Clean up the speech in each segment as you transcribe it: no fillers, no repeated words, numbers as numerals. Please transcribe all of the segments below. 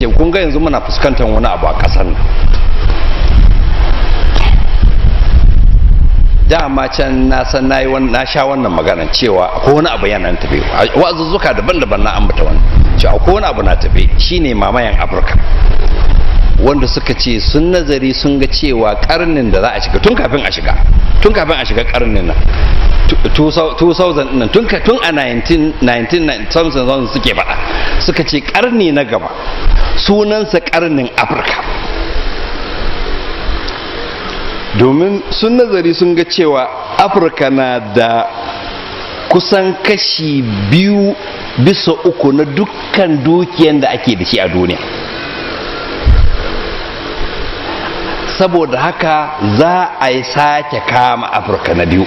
Kun ga yanzu muna fuskantar wani abu a ƙasar nan. Dama can na san na yi na sha wannan magana cewa akwai wani abu yana tafe, wa'azuzzuka daban-daban na ambata wannan cewa akwai wani abu na tafe, shine mamayan Afirka, wanda suka ce sun nazari sun ga cewa karnin da za a shiga tun kafin a shiga karnin nan 2000 nan, tun a 19 suke faɗa, suka ce karni na gaba sunansa karnin Afirka, domin sun nazari sun ga cewa Afirka na da kusan kashi 2 bisa 3 na dukkan dukiyan da ake da shi a duniya. Saboda haka za a yi sake kama Afirka na biyu,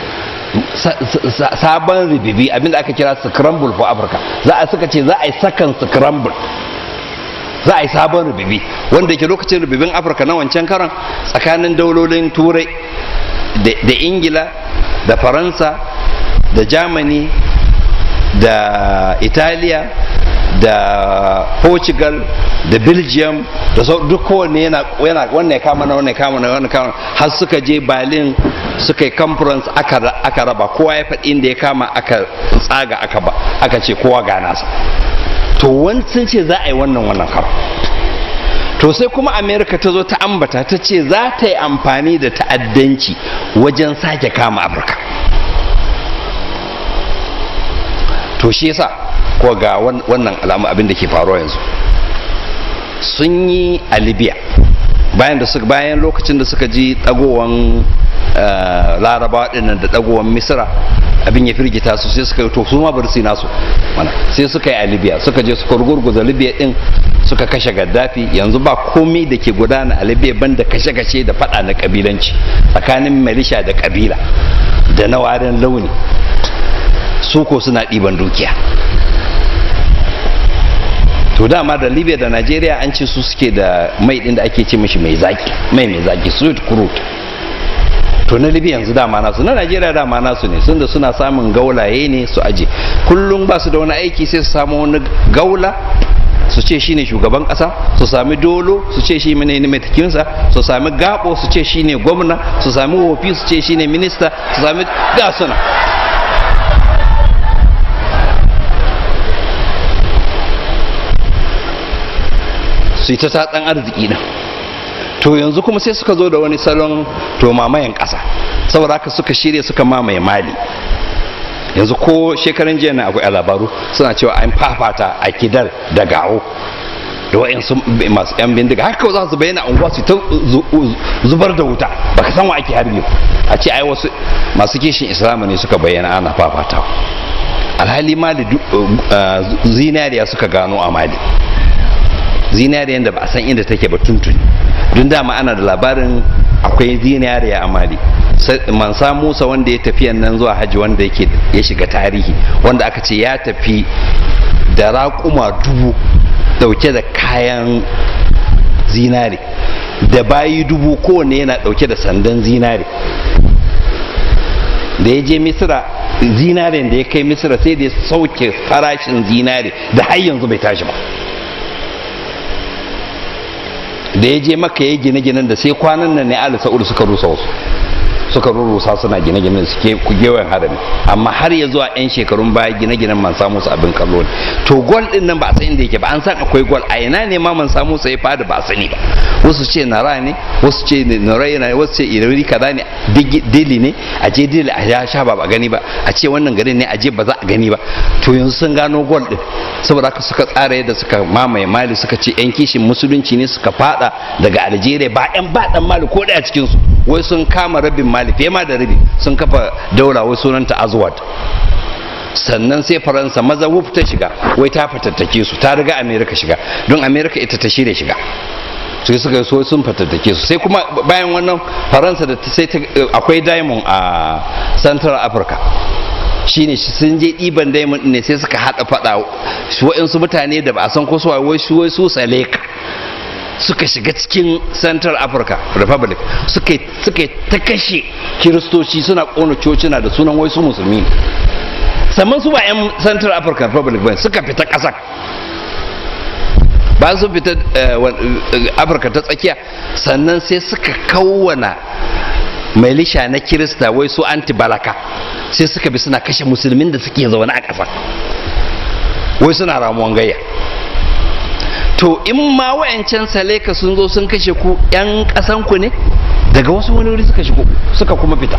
sabon ribibi, abinda aka kira scramble for Africa. Za a suka ce za a yi sakan scramble, za a yi sabon rububi, wanda ke lokacin rububin Afirka na wancan karan tsakanin daulolin Turai da Ingila da Faransa da Germany da Italiya da Portugal da Belgium da sau, duk kowanne yana wannan ya kama na wannan ya kama na wannan kama, har suka je Berlin suka yi conference, aka raba, kowa ya faɗi inda ya kama, aka tsaga, aka ba, aka ce kowa ga nasa. To wani sun ce za a yi wannan karo. To sai kuma America ta zo ta ambata, ta ce za ta yi amfani da ta'addanci wajen sake kama Afirka. To shi yasa ko ga wannan alamu abin da ke faruwa yanzu sun yi a Libya, bayan da suka bayan lokacin da suka ji dagowan Larabawa dinnan da dagowan Misra, abin ya firgita su, sai suka yi to su ma bari su nasu mana. Sai suka yi a Libya, suka je suka rugurguza Libya din, suka kashe Gaddafi. Yanzu ba komai da ke gudana a Libya banda kashe-kashe da fada na kabilanci tsakanin malisha da kabila da na warin launi, su ko suna ɗiban dukiya. To dama da Libya da Nigeria an ce su suke da mai din da ake ce mishi mai zaki, mai zaki, sweet crude. To na Libya yanzu dama nasu, na Najeriya dama nasu ne, sun da suna samun gaulaye ne su aje. Kullum ba su da wani aiki sai su samu wani gaula su ce shine shugaban kasa, su sami dolo su ce shi ne mataimakinsa, su sami gabo su ce shine gwamna, su sami wofi su ce shine minista, su sami gasuna. Su yi ta tatsan arziki din. To yanzu kuma sai suka zo da wani salon to mamayen ƙasa. Saboda haka suka shirya suka mamaye Mali. Yanzu ko shekaran jiya na akwai labaru suna cewa an fafata a Kidal da Gawo da wa'yansu masu yan bindiga. Haka za su bayyana unguwa su ta zubar da wuta, baka san wa ake harbi. A ce ai wasu masu kishin Islamu ne suka bayyana ana fafatawa. Alhali Mali zinariya suka gano a Mali, zinariyan da ba a san inda take ba tuntuni, don dama ana da labarin akwai zinariya a Mali. Mansa Musa wanda ya tafi nan zuwa hajji, wanda yake ya shiga tarihi, wanda aka ce ya tafi da raƙuma 1000 dauke da kayan zinare, da bayi 1000, kowanne yana dauke da sandan zinare. Da ya je Misira, zinaren da ya kai Misira sai da ya sauke farashin zinare da har yanzu bai tashi ba. Da ya je Maka ya gine-ginen da sai kwanan nan ne Ali Sa'udu suka rusa wasu, suka rurrusa, suna gine-ginen suke gewayen harami. Amma har ya zuwa 'yan shekarun baya gine-ginen man samu su abin kallo ne. To gol din nan ba a san inda yake ba. An san akwai gol, a ina ne ma man samu sai fada ba a sani ba. Wasu ce Nara ne, wasu ce Naraina, wasu ce Irori kaza ne, Dili ne. A je Dili a ya sha ba a gani ba, a ce wannan garin ne, a je ba za a gani ba. To yanzu sun gano gol din. Saboda haka suka tsara yadda suka mamaye Mali, suka ce 'yan kishin musulunci ne suka fada daga Algeria, ba 'yan ba dan Mali ko daya cikin su, wai sun kama rabin Mali, fiye ma da rabi, sun kafa daula wai sunanta Azwad. Sannan sai Faransa maza wuf ta shiga, wai ta fatattake su, ta riga Amerika shiga, don Amerika ita ta shirya shiga. Sai suka so sun fatattake su. Sai kuma bayan wannan Faransa da sai akwai diamond a Central Africa, shine sun je ɗiban diamond ne, sai suka haɗa faɗa wa'insu mutane da ba a san ko su wai su wai su Saleka, suka shiga cikin Central Africa Republic, suka ta kashe kiristoci, suna kona cocina da sunan wai su musulmi. Sannan su ba 'yan Central Africa Republic ba, suka fita ƙasar. Bayan sun fita Afirka ta Tsakiya, sannan sai suka kawwana milisha na Kirista, wai su anti balaka, sai suka bi suna kashe musulmin da suke zaune a ƙasa, wai suna ramuwan gayya. To in ma wayancan Saleka sun zo sun kashe ku, yan ƙasan ku ne daga wasu wani wuri suka shigo suka kuma fita.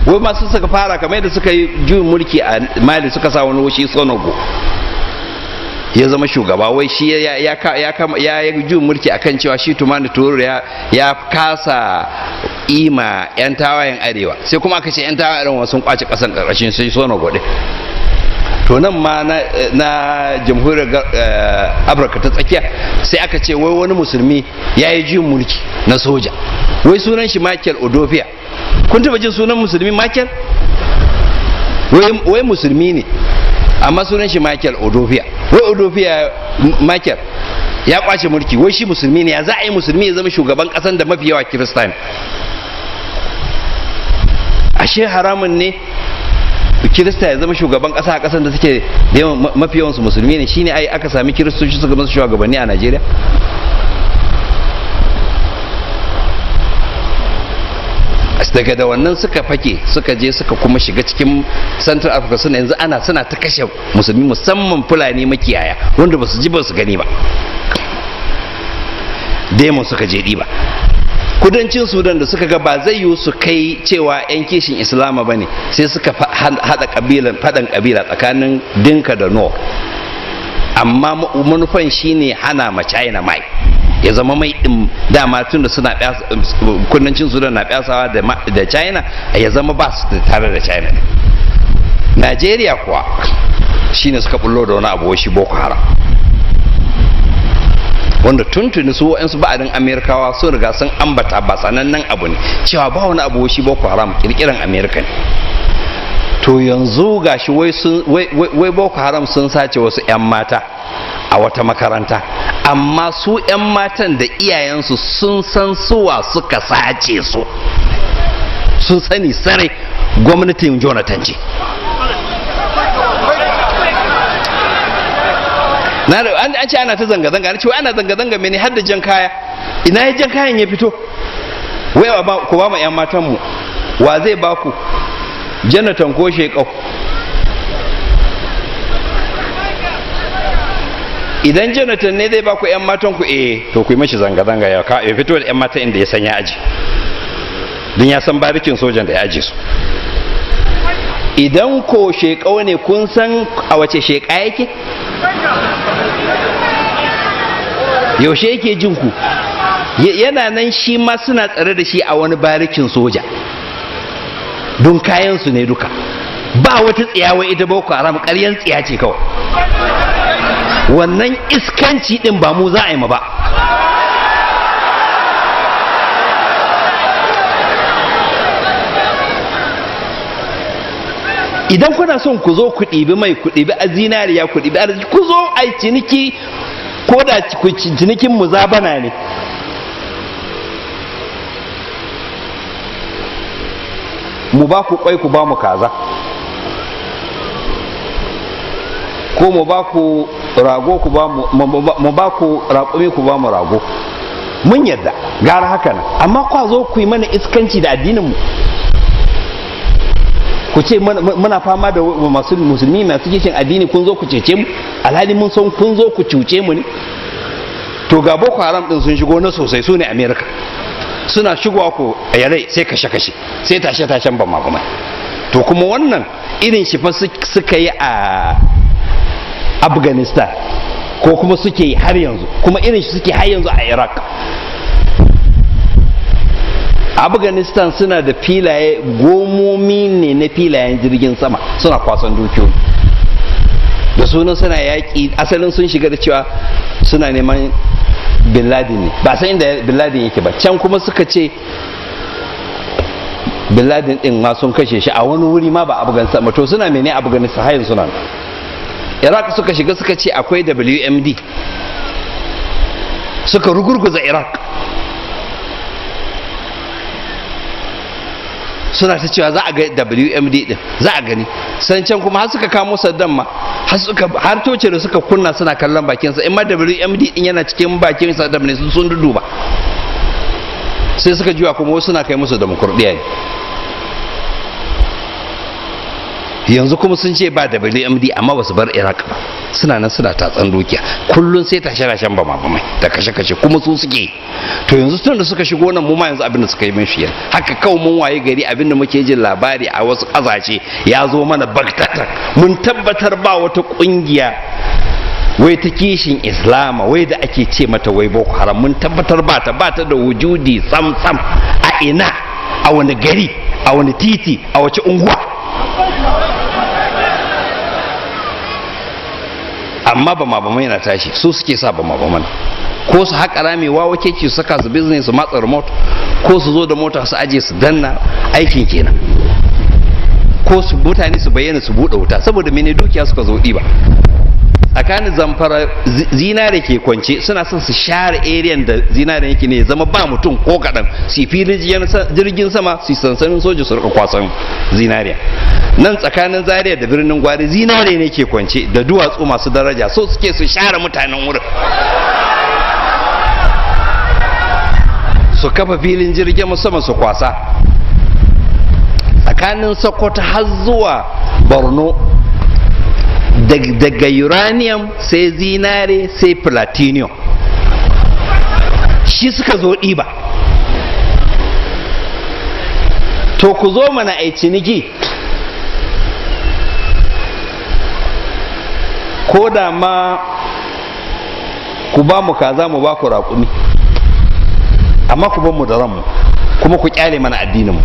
Wai masu suka fara kamar yadda suka yi juyin mulki a Mali, suka sa wani wushi Sonogo ya zama shugaba, wai shi ya yi juyin mulki akan cewa shi Tumani Turu ya kasa ima yan tawayen arewa. Sai kuma aka ce yan tawayen arewa sun kwace kasan karkashin sai Sonogo din. To nan ma na Jamhuriyar Afirka ta Tsakiya, sai aka ce wai wani musulmi ya yi juyin mulki na soja, wai sunan shi Michael Odofia. Kun taba jin sunan musulmi Michael? Wai musulmi ne amma sunan shi Michael Odofia. Wai Odofia Michael ya kwace mulki, wai shi musulmi ne. Ya za a yi musulmi ya zama shugaban kasan da mafi yawa Kirista ne? Ashe haramun ne Kirista ya zama shugaban kasa a kasan da suke mafi yawansu musulmi ne. Shine ai aka sami Kiristoci suka zama shugabanni a Najeriya. Daga da wannan suka fake, suka je suka kuma shiga cikin Central Africa, suna yanzu ana suna ta kashe musulmi, musamman Fulani makiyaya wanda ba su ji ba su gani ba. Demon suka je ɗiba. Kudancin Sudan da suka ga ba zai yiwu su kai cewa 'yan kishin Islama ba ne, sai suka haɗa kabilan faɗan kabila tsakanin Dinka da Nuer, amma manufan shine hana ma China mai, ya zama mai din dama tun da suna kudancin Sudan na byasawa da China, ya zama ba su tare da China. Najeriya kuwa shine suka bullo da wani abu shi Boko Haram, wanda tuntuni su wa'ansu ba'adin Amerikawa sun riga sun ambata, ba sanannen abu ne cewa ba wani abu shi Boko Haram, kirkiran Amerika ne. To yanzu gashi wai Boko Haram sun sace wasu 'yan mata a wata makaranta, amma su 'yan matan da iyayensu sun san suwa suka sace su, sun sani sarai gwamnatin Jonathan ce. An ce ana ta zanga-zanga, an ce ana zanga-zanga mene har da jan kaya? Ina ya jan kayan ya fito? Wai ku ba mu 'yan matanmu. Wa zai ba ku, Jonathan ko Shekau? Idan Jonathan ne zai ba ku 'yan matan ku, eh to ku yi mashi zanga-zanga ya fito da 'yan matan inda ya san ya aji, don ya san barikin sojan da ya aji su. Idan ko Shekau ne, kun san a wace sheka yake, yaushe yake jin ku, yana nan shi ma suna tsare da shi a wani barikin soja, don kayansu ne duka. Ba wata tsiyawa ita Boko Haram, ƙaryan tsiya ce kawai. Wannan iskanci din ba mu za a yi ma ba. Idan kuna son ku zo ku ɗibi mai, ku ɗibi zinariya, ku ɗibi arziki, ku zo a ciniki, ko da cinikin muzabana ne. Mu ba ku kwai, ku ba mu kaza, ko mu ba ku rago, ku ba mu, mu ba ku raƙumi, ku ba mu rago, mun yadda, gara haka nan. Amma kwa zo ku yi mana iskanci da addinin mu, ku ce muna fama da masu musulmi masu kishin addini, kun zo ku cece mu, alhali mun san kun zo ku cuce mu ne. To ga Boko Haram din sun shigo na sosai, su ne America. Suna shigowa ko yare sai kashe-kashe, sai tashe-tashen ban ma. To kuma wannan irin shi fa suka yi a Afghanistan, ko kuma suke yi har yanzu, kuma irin shi suke har yanzu a Iraq. Afghanistan suna da filaye, gomomi ne na filayen jirgin sama, suna kwasan dukiyoyi da sunan suna yaƙi. Asalin sun shiga da cewa suna neman Bin Laden ne, ba san inda Bin Laden yake ba. Can kuma suka ce Bin Laden din ma sun kashe shi a wani wuri ma ba Afghanistan ba. To suna mene Afghanistan har yanzu? Suna Iraq. Suka shiga suka ce akwai WMD, suka rugurguza Iraq. Suna ta cewa za a ga WMD din, za a gani. San can kuma har suka kamo Saddam ma, har suka har toce da suka kunna suna kallon bakinsa, in ma WMD din yana cikin bakin Saddam ne, sun duduba. Sai suka juya kuma wasu suna kai musu demokuraɗiyya ne. Yanzu kuma sun ce ba WMD, amma ba su bar Iraq ba, suna nan suna tatsan dukiya. Kullum sai tashe-tashen bama bamai da kashe-kashe, kuma su suke. To yanzu tun da suka shigo nan, mu ma yanzu abin da suka yi min fiye haka kawai mun waye gari, abin da muke jin labari a wasu ƙasashe ya zo mana baktatan. Mun tabbatar ba wata ƙungiya wai ta kishin Islama wai da ake ce mata wai Boko Haram. Mun tabbatar ba ta da wujudi sam sam. A ina, a wani gari, a wani titi, a wace unguwa? Amma ba ma ba yana tashi, su suke sa ba ma ba mana, ko su haƙa rami wawa keke su saka su business, su matsa remote, ko su zo da mota su aje su danna, aikin kenan, ko su mutane su bayyana su buɗe wuta. Saboda mene? Dukiya suka zo ɗiba. Tsakanin Zamfara zinare ke kwance, suna son su share area da zinare yake ne, zama ba mutum ko kaɗan, su filin jirgin sama, su sansanin soja, su rika kwasan zinariya. Nan tsakanin Zaria da Birnin Gwari zinare ne ke kwance da duwatsu masu daraja, so suke su share mutanen wurin, su kafa filin jirgin sama su kwasa. Tsakanin Sokoto har zuwa Borno, daga uranium sai zinare sai platinum, shi suka zo ɗiba. To ku zo mana a ciniki, ko da ma ku ba mu kaza mu ba ku raƙumi, amma ku mu da ranmu, kuma ku kyale mana addininmu.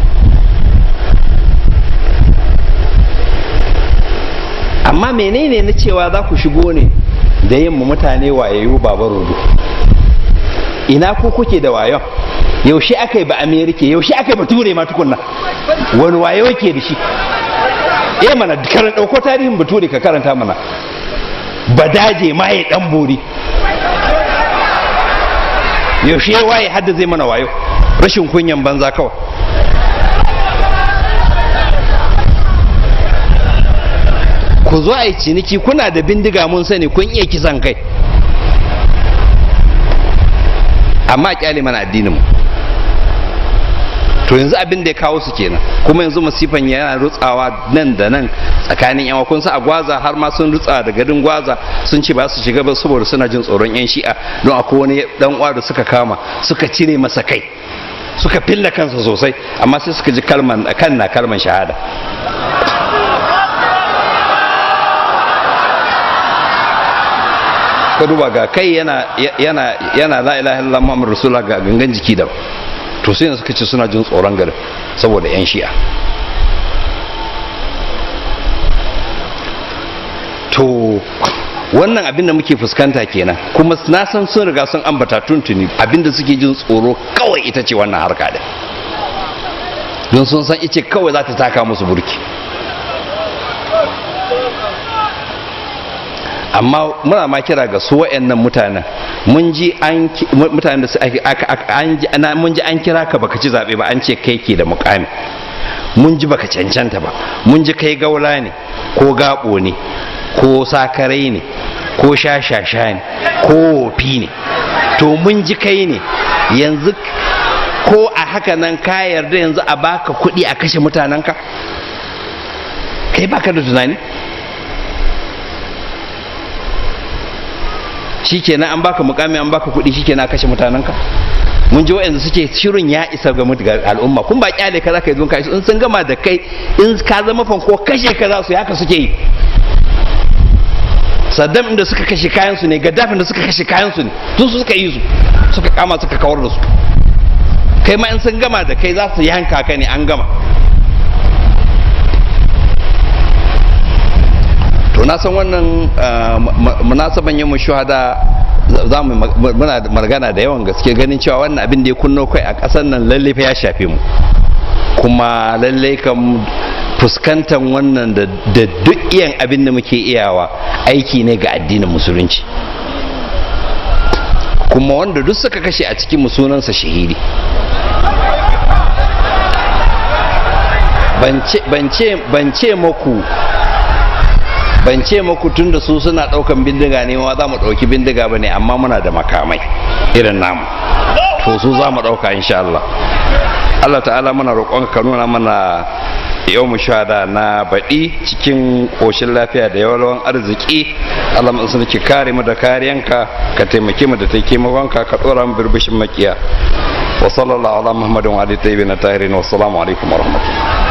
Amma menene na cewa za ku shigo ne da yin mu mutane wayayyu? Baba Rodo, ina ko kuke da wayon? Yaushe aka yi ba Amerika? Yaushe aka yi ba Ture ma tukunna? Wani wayo yake da shi? Eh mana, karan dauko tarihin Bature ka karanta mana. Badaje maye dan bori, yaushe ya waye hadda zai mana wayo? Rashin kunyan banza kawai. Ku zo a yi ciniki. Kuna da bindiga, mun sani kun iya kisan kai, amma kyale mana addinin mu. To yanzu abin da ya kawo su kenan. Kuma yanzu masifan yana rutsawa nan da nan tsakanin yan kun sa a Gwaza, har ma sun rutsa da garin Gwaza, sun ce ba su shiga ba saboda suna jin tsoron yan Shi'a, don akwai wani dan uwa da suka kama, suka cire masa kai, suka filla kansa sosai, amma sai suka ji kalman kan na kalman shahada. Ka duba, ga kai yana yana yana la ilaha illallah Muhammadu rasulullah, ga gangan jiki da. To sai suka ce suna jin tsoron garin saboda yan Shi'a. To wannan abin da muke fuskanta kenan. Kuma na san sun riga sun ambata tuntuni, abin da suke jin tsoro kawai ita ce wannan harka din, don sun san ice kawai za ta taka musu burki. Amma muna ma kira ga su wa'annan mutanen, mun ji an mutanen da su aka an ji mun ji an kira ka baka ci zabe ba, an ce kai ke da mukami. Mun ji baka cancanta ba. Mun ji kai gaula ne, ko gabo ne, ko sakarai ne, ko shashasha ne, ko wofi ne. To mun ji kai ne. Yanzu ko a haka nan ka yarda yanzu a baka kuɗi a kashe mutanenka? Kai baka da tunani? Shikenan, an baka mukami, an baka kuɗi, shikenan kashe mutanenka. Mun ji waɗanda suke shirin ya isa ga al'umma. Kun ba kyale ka zaka yi ka in sun gama da kai, in ka zama fanko, kashe ka za su. Haka suke yi. Saddam inda suka kashe kayan su ne, Gaddafin da suka kashe kayan su ne, tun su suka yi su, suka kama suka kawar da su. Kai ma in sun gama da kai za su yanka ka ne, an gama. To na san wannan munasaban yin shuhada za mu muna magana da yawan gaske, ganin cewa wannan abin da ya kunno kai a ƙasar nan lalle fa ya shafe mu. Kuma lalle kam fuskantar wannan da duk iyan abin da muke iyawa aiki ne ga addinin Musulunci. Kuma wanda duk suka kashe a cikin sunansa shahidi. Ban ce maku tun da su suna daukan bindiga ne ma za mu dauki bindiga ba ne, amma muna da makamai irin namu, to su za mu dauka insha Allah. Allah ta'ala, muna roƙon ka nuna mana yau mu shahada na baɗi cikin ƙoshin lafiya da yawan arziki. Allah mu ki kare mu da kariyanka, ka taimake mu da taimakonka, ka ɗora mu birbishin makiya. Wa sallallahu ala Muhammadin wa alihi tayyibin tahirin. Wa assalamu alaikum wa rahmatullahi.